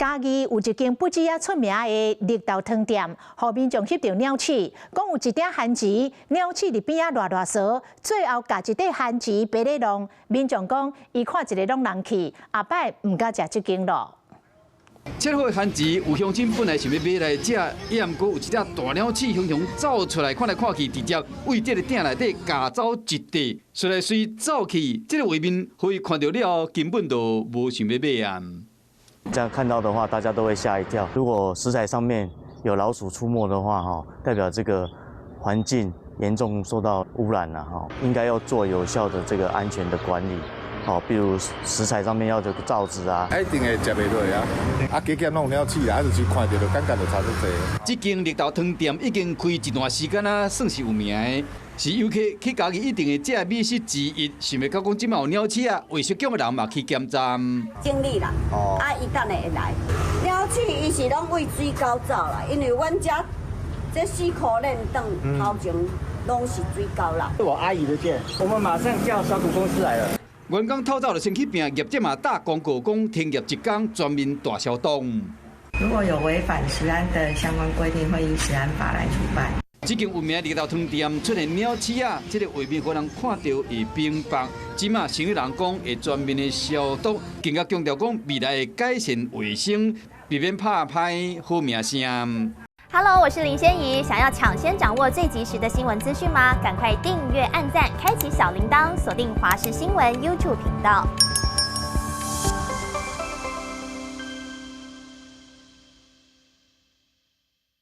嘉義有一間不止仔出名的綠豆湯店，予民眾翕著鳥鼠，講有一鼎番薯，鳥鼠佇邊仔賴賴趖，最後共一塊番薯爬咧弄。民眾講，伊看一个攏人去，後擺毋敢食這間咯。切好的番薯，有鄉親本來想欲買來食，也毋過有一隻大鳥鼠雄雄走出來，看來看去，直接對這个鼎內底咬走一塊，隨來隨走去，這个畫面予伊看著了後，根本就無想欲買啊。這樣看到的話，大家都會嚇一跳。如果食材上面有老鼠出沒的話，哈，代表這個環境嚴重受到污染了，哈，應該要做有效的這個安全的管理。好，比如食材上面要這個罩子啊。一定會食袂落啊！啊，加減攏有鳥鼠啊，就是看著就感覺就差足濟。這間綠豆湯店已經開一段時間啊，算是有名的，是遊客去嘉義一定會食的美食之一。想袂到講這馬有鳥鼠啊，衛生局的人嘛去檢查。整理啦，啊，伊等下會來。鳥鼠伊是攏對水溝走啦，因為阮遮這四箍鏈轉頭前攏是水溝啦。是我阿姨的店，我們馬上叫消毒公司來了。員工透早就先去拚，業者嘛打公告講停業一工，全面大消毒。如果有違反食安的相關規定，會依食安法來處辦。這間有名綠豆湯店出現鳥鼠啊，這個畫面予人看著會冰縛。這馬生意人講會全面的消毒，更加強調講未來會改善衛生，避免拍歹好名聲。 Hello，我是林仙怡。想要搶先掌握最及時的新聞資訊嗎？趕快訂閱、按讚、開啟小鈴鐺，鎖定華視新聞 YouTube 頻道。